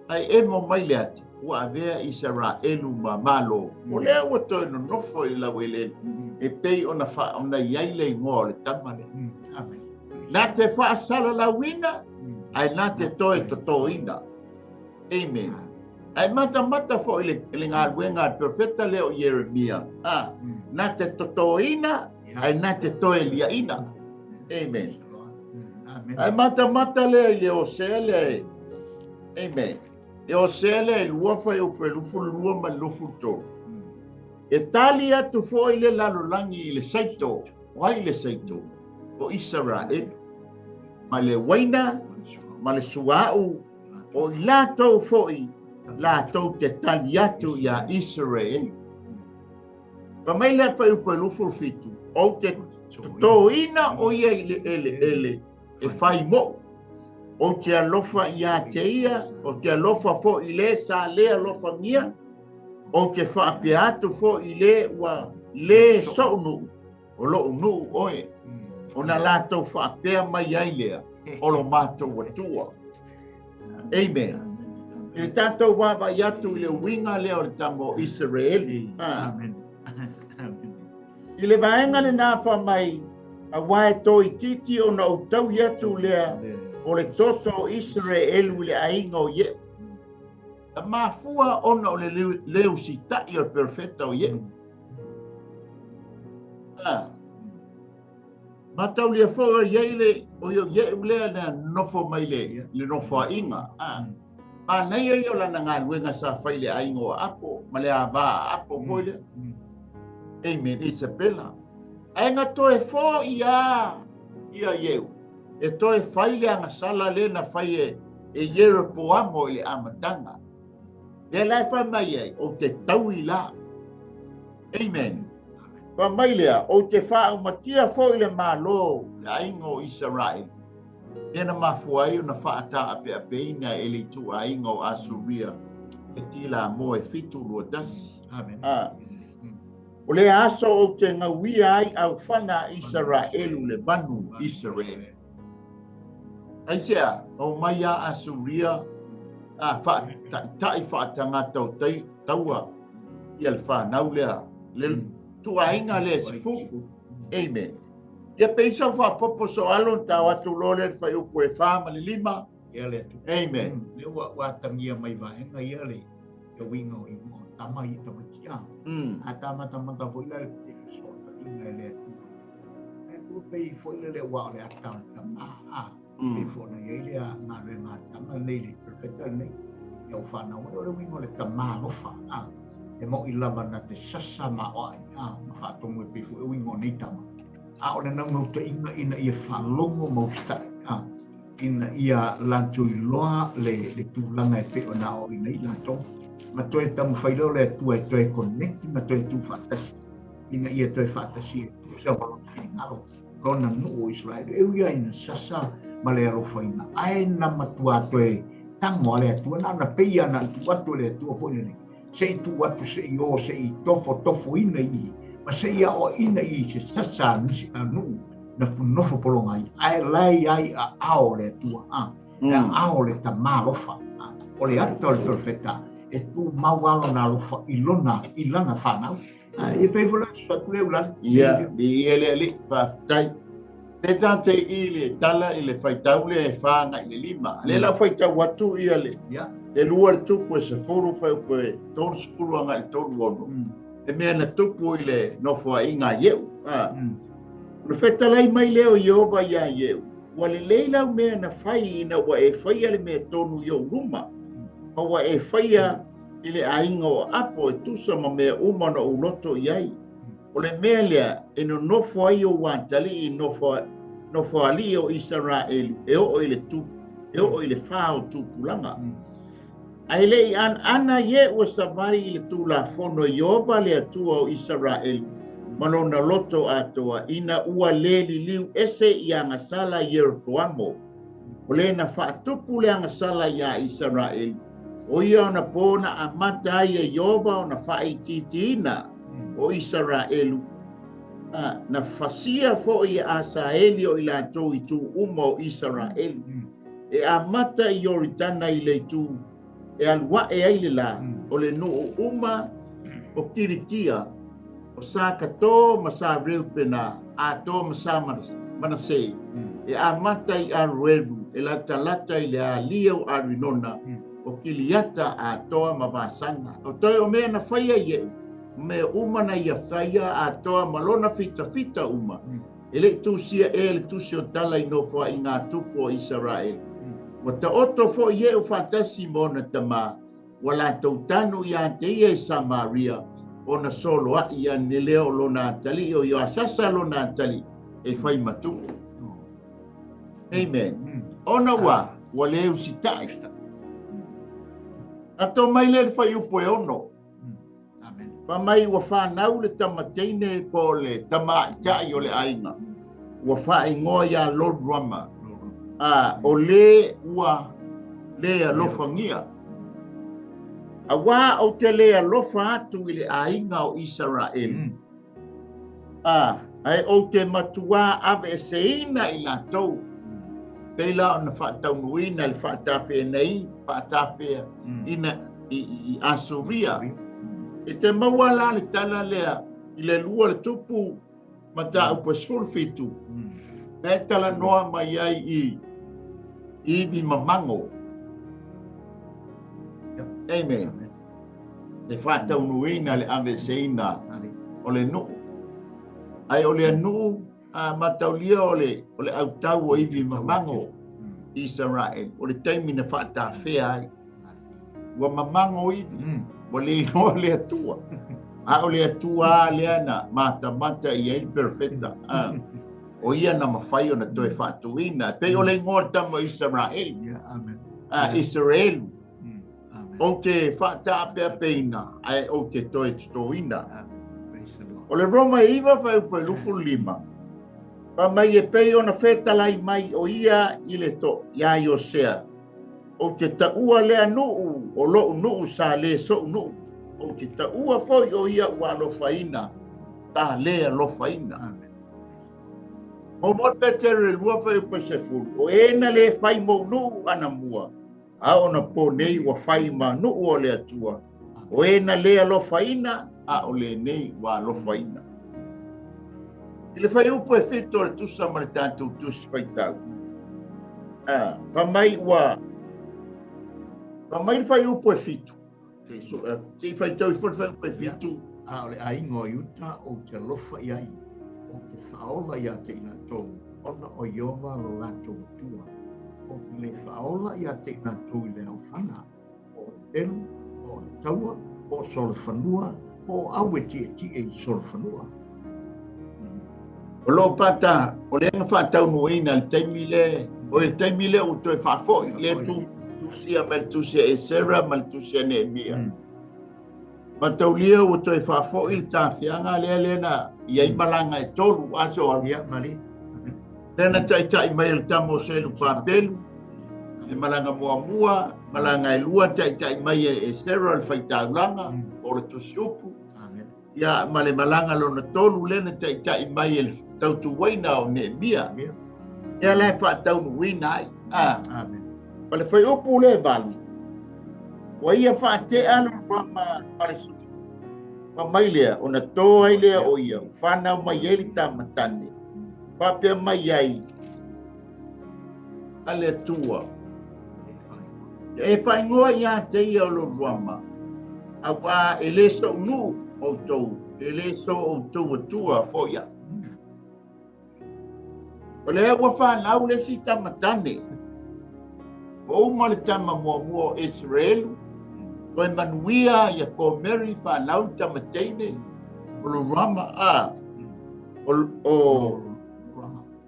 ai emo mai le ata, ua avea Isaraelu ma malo. O lea ua toe nonofo i lau eleele, e pei ona ona iai le igoa o le tama lea. Na te faasalalauina, ai na te toe totoina. Amen. Ai matamata foi le galuega a le profeta lea o Ieremia. Na te totoina, ai na te toe liaina. Amen. Ai matamata lea i le Osea lea. Amen. E Osea lea i lua fai o pe lufu lua ma lufu tolu. E tali atu foi le lalolagi i le saito. O ai le saito? O Israel. Ma le waina, ma le suau, o i latou foi, latou te tali atu ia Israel. Pa mai le fai upe lufu fitu, o te totoina o ia i le eleele e fai mo. O te alofa ia te ia, o te alofa foi le sa le alofa ngia, o te whaapea atu foi le ua le sounu, o loo nuu oe, o na latou whaapea mai ai lea, o lo mātou atua. Amen. E tātou wāwai atu i le uiga lea o le tama o Isaraeli. Amen. I le vaega lenā fa mai, auā e toeitiiti ona ou taui atu lea o le toto o Isaraelu i le aiga o Ie'u. Na mafua ona o le le usita'i o le perofeta o Ie'u. Mataulia foi o i ai le o i o Ie'u lea na nonofo mai le le nofoa'iga. Manaia ia o lana galuega sa fai i le aiga o Apo ma le ava a Apo foi lea. Amen. Isabela. Ae na toe fo'i a ia Ie'u e toe fai le agasala lea na fai e Ieropoamo i le amataga. Lea la e fai mai ai, ou te taui la. Amen. Fai mai lea, ou te faaumatia foi le Malo, le aiga o Isaraelu. Lea na mafua ai ona faataapeapeina e le ituaiga o Asuria le tilamoa e 721. Amen. O lea aso ou te gauia ai aufana a Isaraelu le manu Isaraelu. Aisea, na omai a Asuria a faataʻitaʻi faatagata o taua ia le fanau lea, le tuaiga lea e 10. Amen. Ia pe i sau faapopo soalo na tao atu loa lea le fuaiupu e 4 ma le 5. Ia le atu. Amen. Lea ua atagia mai vaega ia le uiga o igoa o tama i tamaiti a. A tamatamata foi la le fesootaiga e le Atua. E tu pei foi le ua o le ata o le tama a. Pei foi na i ai le galuega a tama lenei le perofeta lenei. Ia o whanau o le uiga o le tama alofa a. E mo'i lava na te sasa ma oai a ma whaatomu e pei foi uiga o nei tama. A o le naunautaiga ina ia faalogo ma usita'i a. Ina ia latou iloa le tulaga e pei ona aoaoina ai latou. Ma toe taumafai lea o le Atua e toe connect ma toe tuufaatasi ina ia toe faatasi e tusa ma lona finagalo, lona nuu o Isaraelu. E ui lava ina sasa ma le alofaina, ae na matua toe tago a le Atua, na ona pei lava na tuu atu e le Atua foi lenei, se i tuu atu, se i o, se i tofotofoina i i, ma se i aoaina i i se sasa a nisi a nuu na nofo pologa ai, ae la e i ai aao o le Atua, a, le aao o le tamā alofa, a, o le ata o le perofeta, e tumau lava lona alofa i lona, i lana fanau. A, ia pei foi la se atu lea ulale. Ia, viia le Alii, faafetai. Te tātou i le tala i le faitau lea e 4 agai i le 5. Lea la faitau atu ia le, le 2 le tupu e 10 fuaiupu e 30 agai i le 36. E mea na tupu i le nofoaiga a Ie'u. O le fetalai mai lea o Ieova iā Ie'u, ua lelei lau mea na fai ina ua e faia le mea tonu i ou luma, ma ua e faia i le aiga o Apo e tusa ma mea uma na ou loto i ai. O le mea lea e nonofo ai ou atalii i nofoalii o Isaraelu e oo i le tu, e oo i le fa o tupulaga. Ae le i anaana Ie'u e savali i le Tulafono i Ieova le Atua o Isaraelu ma lona loto atoa ina ua le liliu ese i agasala Ieropoamo. O le na faatupu le agasala iā Isaraelu, o ia ona pō na amata ai e Ieova ona faaitiitiina o Isaraelu, a na fasia foi e Asaeli o i latou i itu uma o Isaraelu. E amata i Ioritana i le itu e alu a'e ai le lā, o le nuu uma o Kilikia, o Sakatō ma Sa Reupena, atoa ma Sa Manase, e amata i Aroeru, e latalata i le alia o Arinona, o Kiliata atoa ma Vasana. O toe o mea na faia Ie'u, ma mea uma na ia faia atoa ma lona fitafita uma, E le i tusia ea le tusi o tala i nofoaiga a tupu o Isaraelu. Ua taoto foi Ie'u faatasi ma ona tamā, ua latou tanu iā te ia i Samaria, ona soloaʻi ane lea o lona atalii o Ioasasa lona atalii e fai ma tupu. Amen. Ona ua le usitaʻi. Ato mai lea le fuaiupu e 6. Fai mai ua fanau le tama teine po o le tamaitai o le aiga, ua faaigoa iā Lo-Ruama, a o le ua le alofagia. Auā ou te le alofa atu i le aiga o Isaraelu, a ae ou te matuā aveeseina i latou. Pei la ona faataunuuina le faatafeanai faatafea ina i Asuria. E te maua la le tala lea i le lua le tupu mataupu e 17. E talanoa mai ai i ivi mamago. Amen. Le faataunuuina le aveseina o le nuu. Ai o le nuu a mataulia o le autau o ivi mamago Israel. O le taimi na faatafea ai. Ua mamago ivi. Ua le iloa le Atua. A o le Atua lea na matamata i ai perfecta. O ia na mafai ona toe faatuina. Pei o le igoa tama Israel. Amen. Israel. O te faataapeapeina ae o te toe totoina. O le Roma e 9 fai upu e 25. Pa mai e pei ona fetalai mai o ia i le to ia Iosea. O te taua lea nuu o lou nuu sa le sou nuu. O te taua foi o ia ua alofaina ta le alofaina. O mo Petere lua fai upu e 10. O e na le fai mo nuu ana mua. A ona po nei ua fai ma nuu o le Atua. O e na le alofaina a o le nei ua alofaina. I le fai upu e 7 o le tusa ma le tatou tusi faitau. Fa mai ua fa mai le fai upu e 7. Se faitau i fai upu e 7. A o le aiga o Iuta o te alofa i ai, o te whaola ia te ina tō, ona o Iova lo latou Atua. O te le whaola ia te ina tō i le aufanga, o le pelu, o le taua, o solofanua, o awe tie tie i solofanua. O lo pata, o le nga faataunuuina le taimi le, o le taimi le o toe faafoi, le tu tusia ma le tusia Esera ma le tusia Nehemia. Mataulia o toe faafoi le tafiaga lea lea na i ai malaga e tolu aso alu. Ia, mali. Lea na taitai mai le tama o Selu Papelu, le malaga muamua, malaga e lua taitai mai e Esera le faitaulaga, o le tusiupu. Ia ma le malaga lona tolu lea na taitai mai e le tautuaina o Nehemia. Ia la e faataunuuina ai. Amen. Ma le faiupu le vali. Ua ia faatea le mama falesusu. Ma mai lea, ona tō ai lea o ia, whanau mai ai le tamatane. Papea mai ai a le Atua. E whaingoa ia te ia o lo ruama. Aua e le so nu o tau, e le so o tau Atua foia. O lea ua whanau le si tamatane. O uma le tama muamua o Israelu, toe manuia ia Gomeri whanau tamateine, o lo ruama a, o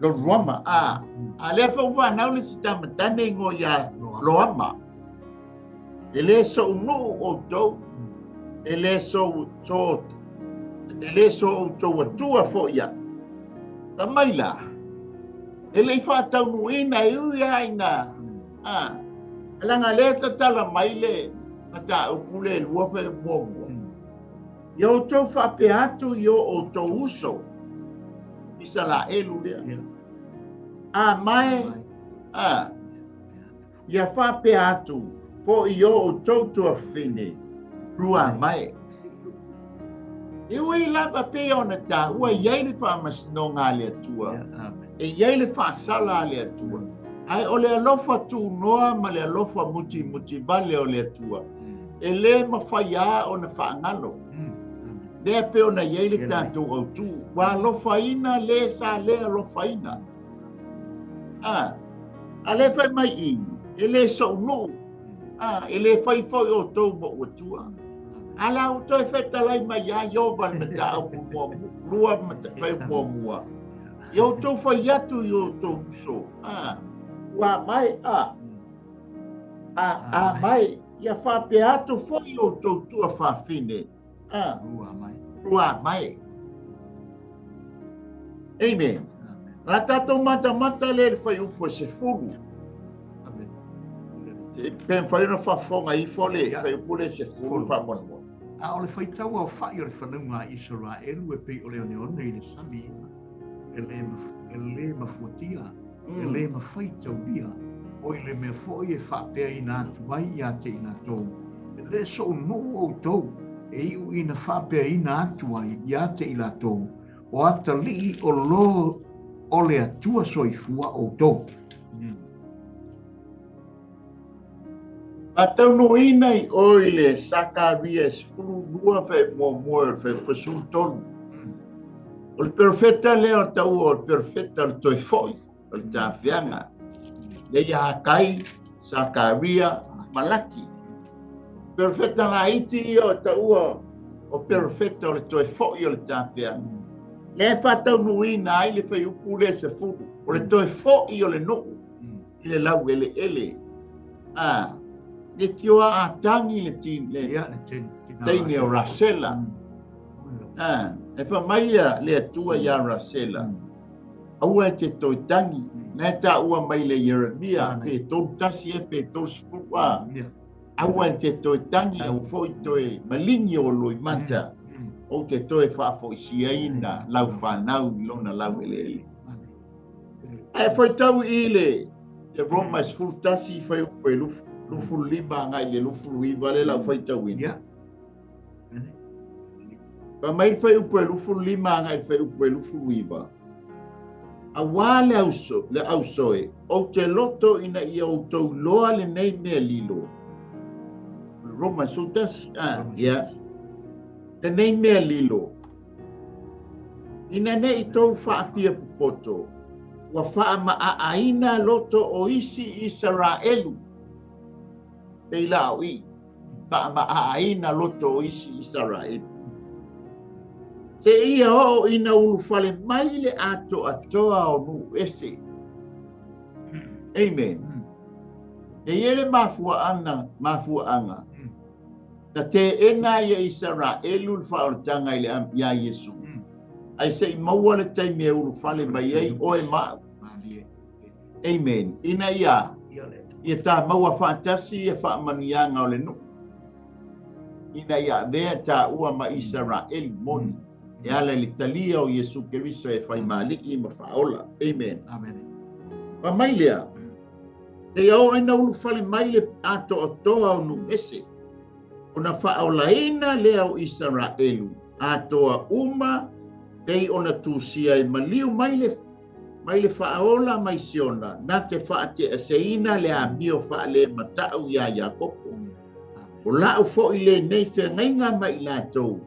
lo ruama a. A lea fau whanau le si tamatane ingo ia Loama. E le so nuu o tau, e le so o tau atua foia. Ta mai la, e le faataunuuina e ui aina. Alanga le tatala mai le mataupu le lua fai muamua. Ia outou faapea atu i o outou uso Isalaelu lea. A mai, ia faapea atu foi i o outou tuafafine rua mai. E ui lava pe ona taua i ai le faamasinoga a le Atua. E i ai le faasala a le Atua. Ai o le alofa tunoa ma le alofa muti muti vale o le Atua. E le mafai a ona faagalo. Lea pe ona i ai le tatou autu. Ua alofaina le sa le alofaina. A le fai mai i, e le sou nuu. E le fai foi o tou mo Atua. Ala o toe fetalai mai ia Iova le mataupu muamua, lua fai muamua. Ia outou fai atu i outou uso. Ua mai, a mai, ia faapea atu foi outou tuafafine. Rua mai. Amen. La tatou matamata le le fai upu e 10. Pe mawhai ona whafonga ifo le fai upu le 10 whamonua. A o le faitau au whai o le whanunga Israelu e pei o le one one i le sami e le mafuatia. E lē mafai taulia, o i le mea foi e faapeaina atu ai ia te i latou, E le soʻu nuu outou, e iʻu ina faapeaina atu ai ia te i latou, o atalii o lo o le Atua soifua outou. Faataunuuina i o i le Sakaria e 12 femuamua o le 13. O le perofeta lea o taua o le perofeta o le toe foi o le tafeaga. Le ia Hakai, Sakaria, Malaki. Perofeta laiti ia o taua o perofeta o le toe foi o le tafeaga. Lea e faataunuuina ai le fuaiupu lea 10, o le toe foi o le nuu i le laueleele. A, le tioa a tangi le tin, le, Ia, le tin, teine o Rasela. A, e fa mai ia le Atua ia Rasela. Aua e te toe tangi. Na e taua mai le Ieremia, pe 31 e pe 30 a. Aua e te toe tangi, au foi toe malingi o loi mata. O te toe faafoisiaina lau whanau i lona laueleele. Ae faitau i le Roma e 11 fai upu e 25 agai le 29 le lau faitauina. Fa mai fai upu e 25 agai le fai upu e 29. Auā le auso, le ausoe, ou te loto ina ia outou iloa lenei mea lilo. Roma 11, ah, ia. Lenei mea lilo. Ina nei tou faafia popoto, ua faamaaaina loto o isi Isaraelu. Pei la o i, faamaaaina loto o isi Isaraelu. Te ia oo ina ulufale mai le atoatoa o nuu ese. Amen. E ia le mafuaanga. Na teena ia Isaraelu le faaolataga i le ia Iesu. Ai se i maua le taimi e ulufale mai ai oe ma'u. Amen. Ina ia ia tā maua faatasi ia faamanuiaga o le nuu. Ina ia avea tāua ma Isaraelu moni. E ala i le talia o Iesu Keriso e faimaali'i ma faaola. Amen. Amen. Fa mai lea, te ia oo ina ulufale mai le atoatoa o nuu ese. Ona faaolaina lea o Isaraelu atoa uma pei ona tusia e maliu mai le faaola mai Siona na te faateaseina le amio faalemata'u iā Iakopo. O la'u fo'i lenei feagaiga ma i latou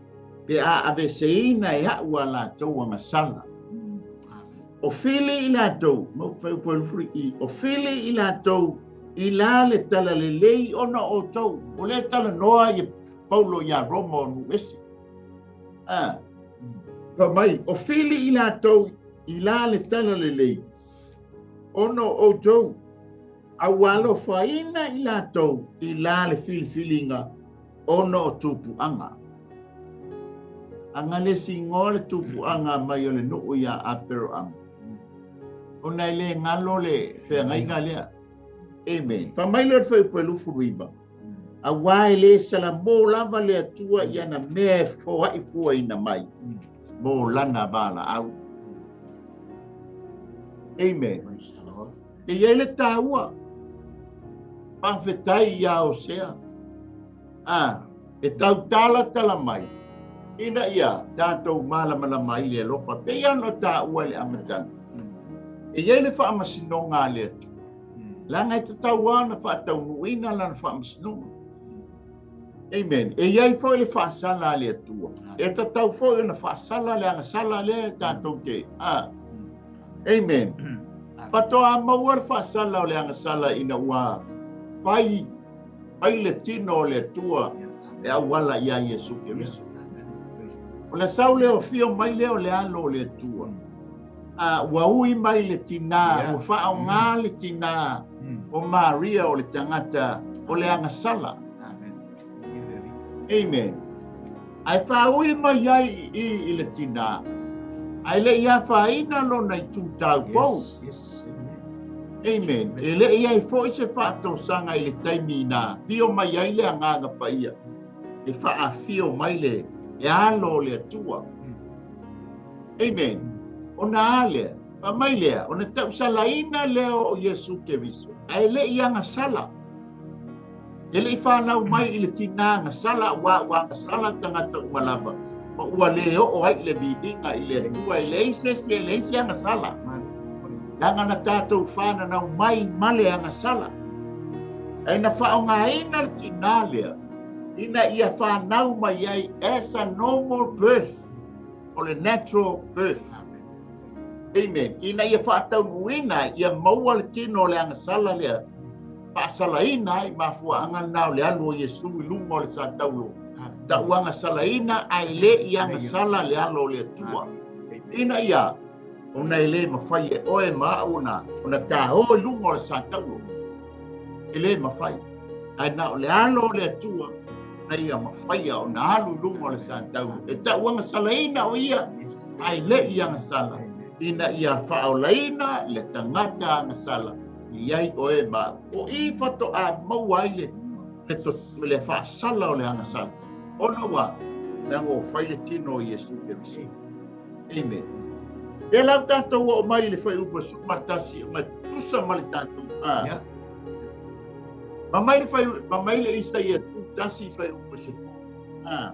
pe a aveseina e a'u a latou agasala. O fili i latou, mau fai o fili i latou i la le talalelei ona outou. O le talanoa i Paulo ia Roma o nuu ese. Fa mai, o fili i latou i la le talalelei ona o outou. A ua alofaina i latou i la le filifiliga ona o tupuaga. Aga le singoa le tupuaga mai o le nuu ia Aperoama. Ona e le galo le feagaiga lea. Amen. Fa mai le fai upu e 29. Auā e lē salamō lava le Atua i ana mea e foaʻi fuaina mai mo lana valaau. Amen. E iai le tāua. Faafetai iā Osea. E tautala tala mai. Ina ia tātou malamalama ai le alofa. Pe ia no tāua le amataga. E iai le faamasinoga a le Atua. Leaga e tatau lava ona faataunuuina lana faamasinoga. Amen. E iai foi le faasala a le Atua. E tatau foi ona faasala le agasala lea e tātou te. Amen. Faatoa maua le faasala o le agasala ina ua fai le tino o le Atua e auala ia Iesu Keriso. O le sau lea o fio mai lea o le alo o le Atua. Ua ui mai le tinā, ua faaogā le tinā o Maria o le tagata o le agasala. Amen. Ae faaui mai ai i le tinā, ae le i afaina lona i tūtaupou. Amen. E le i ai foi se faatosaga i le taimi na fio mai ai le agaga paia, e faafio mai le alo o le Atua. Amen. Ona a lea, Fai mai lea, ona tausalaina lea o Iesu Keriso, ae le i agasala. E le i fanau mai i le tinā agasala, aua ua agasala tagata uma lava, ma ua le oo ai i le viiga i le Atua. E leai se isi e leai se agasala. Leaga na tatou fananau mai ma le agasala. Ae na faaaogaina le tinā lea ina ia fanau mai ai as a normal birth, o le natural birth. Amen. Ina ia faataunuuina, ia maua le tino o le agasala lea, faasalaina ai mafuaaga lena o le alu o Iesu i luga o le sataulo. Tau agasalaina ae le i agasala le alo o le Atua. Ina ia, ona e le mafai e oe ma au ona, ona tāo i luga o le sataulo. E le mafai. Ae na o le alo o le Atua, na ia mafaia ona alu i luga o le sataulo. E tau agasalaina o ia, ae le i agasala, ina ia faaolaina le tagata agasala i ai oe ma au. O i faatoa maua ai le, le, to, le faasala o le agasala. Ona ua, leaga ua fai le tino o Iesu Keriso. Amen. E lau tatou oo mai i le fuaiupu 11, ma tusa ma le tatou. Ah. Yeah. Ma mai le fai, ma mai le Isaia 11 fuaiupu 10. Ah.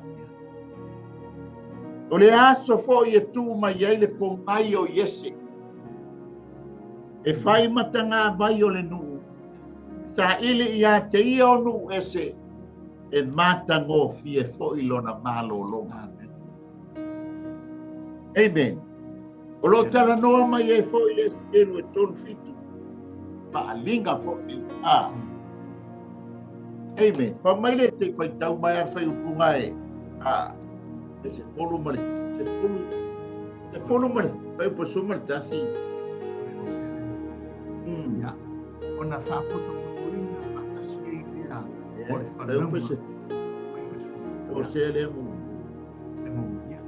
O le aso foi e tu mai ai le pogai o Iese. E fai matagavai o le nuu. Saili ia te ia o nuu ese. E matagofie foi lona malologa. Amen. O lo o talanoa mai ai foi le Esekielu e 37. Faaaliga foi. Ah. Amen. Fa mai le te faitau mai a fuaiupuga e. Ah. E se folo ma le se folo se folo ma le fuaiupu 11. Ia. Ona faapotopotoina faatasi ai lea o le fanauga. O se le mo. Le mo. Ia.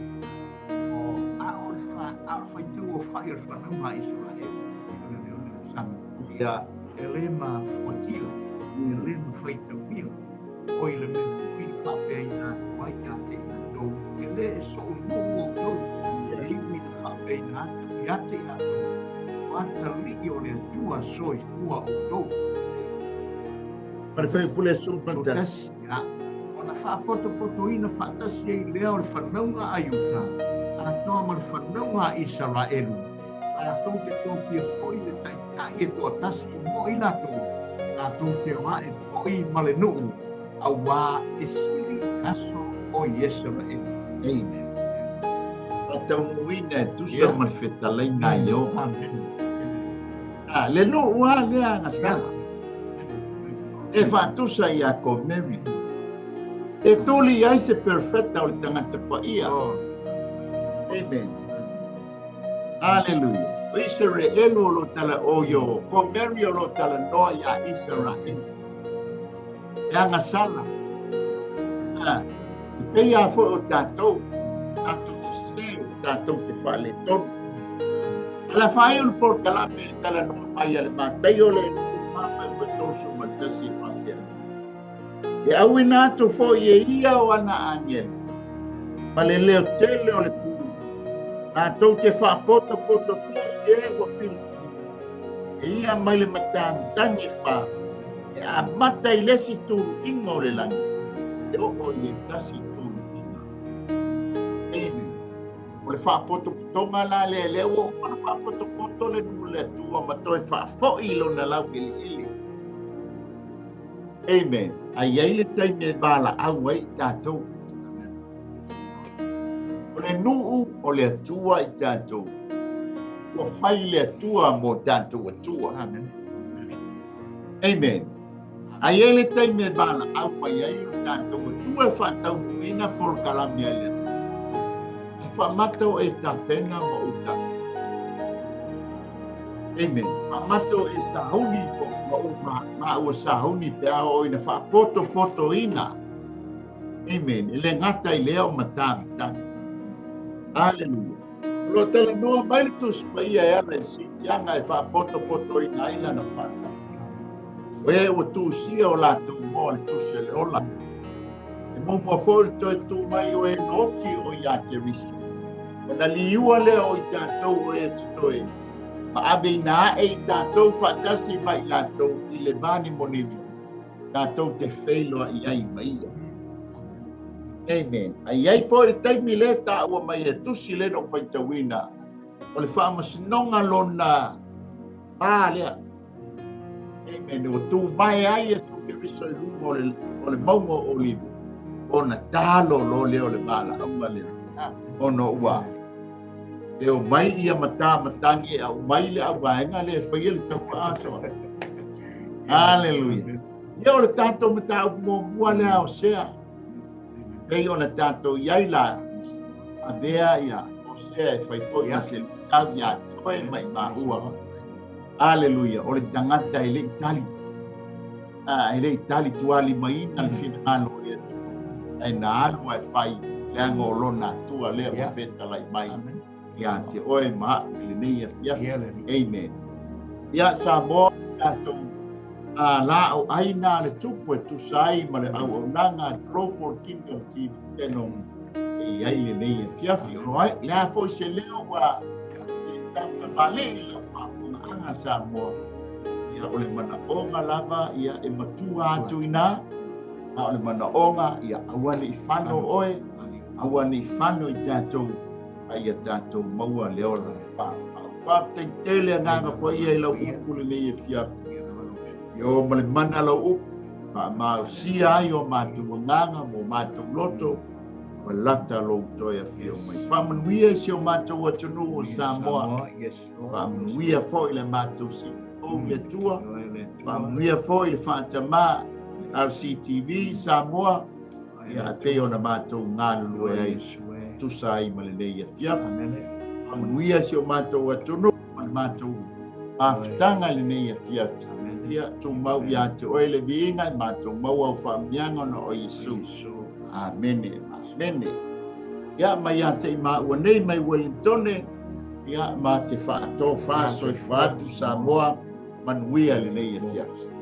O a o le fa a o le faitau o fai o le fanauga a Isaraelu i le leone o sami. Ia. E le mafuatia, e le mafaitaulia, o i le mea foi na faapeaina atu ai ia te i latou, e le e soo nuu outou, e iwi na faapeaina atu ia te i latou, o atalii o le Atua soifua outou. Ma le fuaiupu 11. Ia, ona faapotopotoina faatasi ai lea o le fanauga a Iuta, atoa ma le fanauga a Isaraelu, latou te tofia foi le taitai e toatasi mo i latou, latou te o ae foi ma le nuu, auā e sili aso o Ieseraelu. Amen. Faataunuuina e tusa ma le fetalaiga a Ieova. Amen. Ah, le nuu lava lea agasala. E faatusa iā Komeri. E tuli ai se perfeta o le tagata paia. Amen. Aleluia. O Isaraelu o lo tala o io, Komeri o lo talanoa iā Isaraelu. E agasala. Ah, e pei lava foi o tatou, tatou te sē, tatou te faaletonu. Ala fai o le polokalame i le talanoa mai a le Mataio le 24 fuaiupu 31 e faapea. E auina atu foi e ia o ana agelu, ma le leo tele o le pulu, latou te faapotopoto foi e ua filifili e ia mai le matamatagi e fa, e amata i le isi tuluiga o le lagi, e oo i le tasi tuluiga. Amen. O le faapotopotoga la lea, lea ua uma ona faapotopoto le nuu o le Atua ma toe faafoi i lona lauiliili. Amen. A i ai le taimi e valaau ai i tatou. O le nuu o le Atua i tatou. Ua fai le Atua mo tatou Atua. Amen. Amen. A i ai le taimi e valaau mai ai o tatou Atua e faataunuuina polokalame a le Atua. E faamata o e tapena ma ou tapena. Amen. Faamata o e sauni ma ou ma ua sauni pe a oo ina faapotopotoina. Amen. E le gata i lea o matamatagi. Aleluia. O lo o talanoa mai le Tusi Paia e ala i le siitiaga e faapotopotoina ai lana fanau. O e ua tuusia o latou moa le tusi o le ola. E muamua foi le toe tu mai o e na oti o ia Keriso. Ona liua lea o i tatou o e totoe. Ma aveina ae i tatou faatasi ma i latou i le vanimonimu tatou te feiloai ai ma ia. Amen. Ae i ai foi le taimi lea e taua mai e tusi lea na ou faitauina, o le faamasinoga lona pa lea. Amen. Ua tu mae ai Iesu Keriso i luma o le mauga o Olive, ona talo loa lea o le valaauga lea, ona ua e omai ia matā matagi e aumai le auvaega lea e faia le taua asoa. Aleluia. Ia o le tatou mataupu muamua lea Osea. Pei ona tatou i ai la, avea ia Osea e fai foi ma se luitau ia te oe ma i maua. Aleluia. O le tagata e le i tali. E le i tali tualimaina le finagalo o le Atua. Ae na alu ae fai leaga o lona Atua lea ua fetalai mai ia te oe ma au i lenei afiafi. Amen. Ia Samoa, tatou la o aina le tupu e tusa ai ma le auaunaga a le Global Kingdom TV Channel e i ai lenei afiafi. O le a foi se leo ua tautamalii i lau faafofogaaga Samoa, ia o le manaoga lava ia e matua atu i ina, a o le manaoga ia aua ne i fano oe, aua ne i fano i tatou, a ia tatou maua le ola e faaauau. Faafetai tele Agaga Paia i lau upu lenei afiafi. Ia o ma le mana lau upu, faamalosia ai o matou agaga ma o matou loto, ua lata lou toe afio mai. Faamanuia i si o matou atunuu o Samoa. Faamanuia foi le matou CEO i le Atua. Faamanuia foi le faatamā RCTV Samoa. Ia pei ona matou galulue ai tusa ai ma lenei afiafi. Faamanuia si o matou atunuu ma le matou mafutaga i lenei afiafi. Ia tumau ia te oe le viiga e matou maua au faamanuiaga ona o Iesu. Amene. Amene. Ia mai ia te i maua nei mai Wellingtone, ia ma te faatofa soifua atu Samoa, manuia lenei afiafi.